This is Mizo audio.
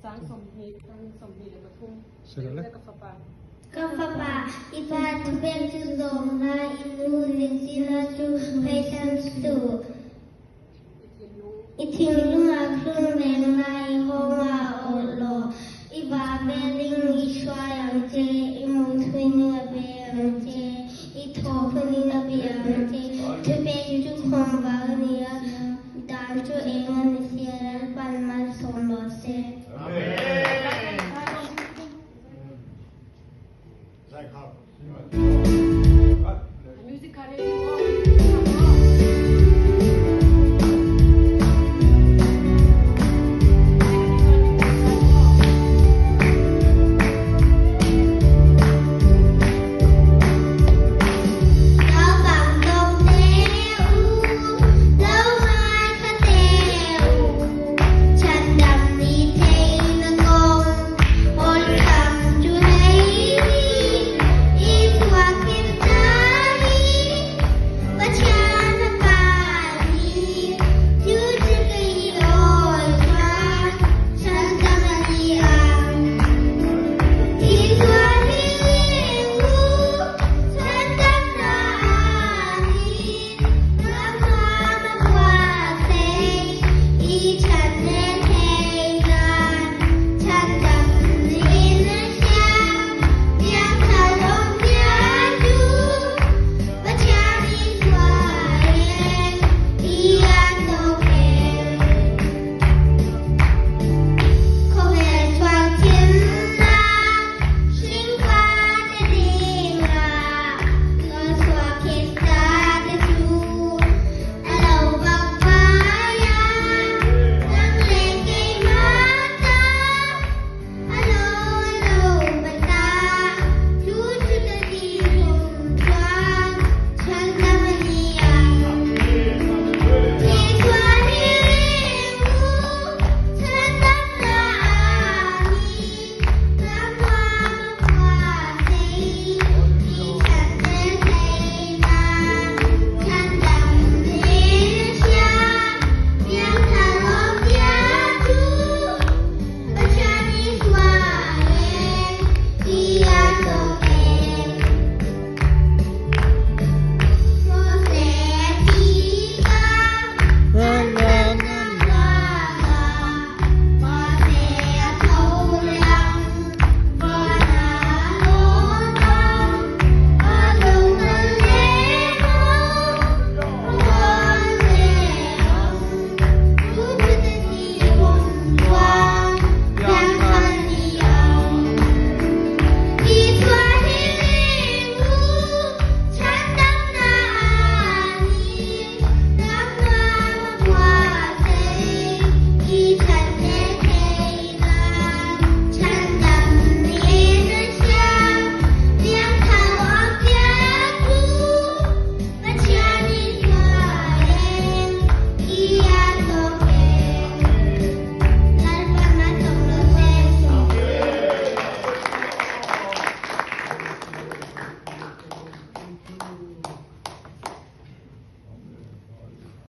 Chang 20 tangin 23 Sawi ka fapa. Ka fapa, i pa thupek chu zawm la, i nu zirtirna chu hawisan suh. I thinlungah thlung reng la, i nghawngah awh rawh. I vah velin i hruai ang che, i mut hunin a bei ang che, i thawh hunin a bia ang che. Thupek chu khawnvar a ni a, dan chu eng a ni si a, Lalpan malsawm rawh se. Amen.